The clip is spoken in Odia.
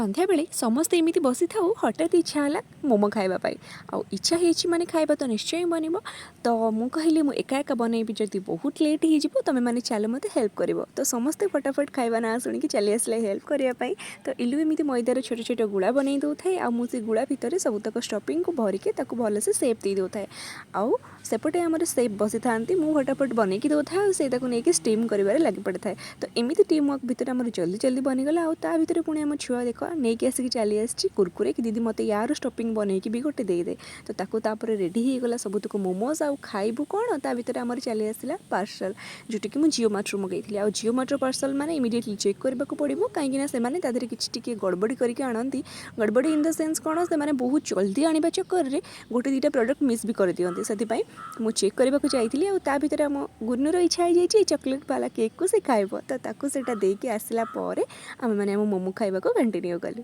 ସନ୍ଧ୍ୟାବେଳେ ସମସ୍ତେ ଏମିତି ବସିଥାଉ, ହଠାତ୍ ଇଚ୍ଛା ହେଲା ମୋମୋ ଖାଇବା ପାଇଁ। ଆଉ ଇଚ୍ଛା ହେଇଛି ମାନେ ଖାଇବା ତ ନିଶ୍ଚୟ ବନିବ। ତ ମୁଁ କହିଲି, ମୁଁ ଏକା ଏକା ବନେଇବି ଯଦି ବହୁତ ଲେଟ୍ ହେଇଯିବ, ତୁମେମାନେ ଚାଲ, ମୋତେ ହେଲ୍ପ କରିବ। ତ ସମସ୍ତେ ଫଟାଫଟ ଖାଇବା ନାଁ ଶୁଣିକି ଚାଲି ଆସିଲେ ହେଲ୍ପ କରିବା ପାଇଁ। ତ ଇଲୁ ଏମିତି ମଇଦାର ଛୋଟ ଛୋଟ ଗୁଳା ବନେଇ ଦେଉଥାଏ ଆଉ ମୁଁ ସେ ଗୁଳା ଭିତରେ ସବୁତକ ଷ୍ଟଫିଙ୍ଗକୁ ଭରିକି ତାକୁ ଭଲସେ ସେପ୍ ଦେଇ ଦେଉଥାଏ। ଆଉ ସେପଟେ ଆମର ସେଫ୍ ବସିଥାନ୍ତି, ମୁଁ ଫଟାଫଟ ବନେଇକି ଦେଉଥାଏ ଆଉ ସେ ତାକୁ ନେଇକି ଷ୍ଟିମ୍ କରିବାରେ ଲାଗି ପଡ଼ିଥାଏ। ତ ଏମିତି ଟିମ୍ ୱାର୍କ ଭିତରେ ଆମର ଜଲ୍ଦି ଜଲ୍ଦି ବନିଗଲା। ଆଉ ତା ଭିତରେ ପୁଣି ଆମ ଛୁଆ ଦେଖ ନେଇକି ଆସିକି ଚାଲି ଆସିଛି କୁରକୁରେ କି ଦିଦି, ମୋତେ ୟାର ଷ୍ଟଫିଂ ବନେଇକି ବି ଗୋଟେ ଦେଇଦେ। ତ ତାକୁ ତାପରେ ରେଡ଼ି ହେଇଗଲା ସବୁତକ ମୋମୋସ୍। ଆଉ ଖାଇବୁ କ'ଣ, ତା ଭିତରେ ଆମର ଚାଲି ଆସିଲା ପାର୍ସଲ୍, ଯେଉଁଟାକି ମୁଁ ଜିଓ ମାର୍ଟରୁ ମଗାଇଥିଲି। ଆଉ ଜିଓ ମାର୍ଟର ପାର୍ସଲ୍ ମାନେ ଇମିଡ଼ିଏଟଲି ଚେକ୍ କରିବାକୁ ପଡ଼ିବ, କାହିଁକିନା ସେମାନେ ତା ଦେହରେ କିଛି ଟିକେ ଗଡ଼ବଡ଼ି କରିକି ଆଣନ୍ତି। ଗଡ଼ବଡ଼ି ଇନ୍ the sense କ'ଣ, ସେମାନେ ବହୁତ ଜଲ୍ଦି ଆଣିବା ଚକ୍କରରେ ଗୋଟେ ଦୁଇଟା ପ୍ରଡ଼କ୍ଟ ମିସ୍ ବି କରିଦିଅନ୍ତି। ସେଥିପାଇଁ ମୁଁ ଚେକ୍ କରିବାକୁ ଯାଇଥିଲି। ଆଉ ତା ଭିତରେ ଆମ ଗୁନୁର ଇଚ୍ଛା ହେଇଯାଇଛି ଏଇ ଚକୋଲେଟ୍ ବାଲା କେକ୍କୁ ସେ ଖାଇବ। ତ ତାକୁ ସେଇଟା ଦେଇକି ଆସିଲା ପରେ ଆମେମାନେ ଆମ ମୋମୋ ଖାଇବାକୁ କଣ୍ଟିନ୍ୟୁ କଲୁ।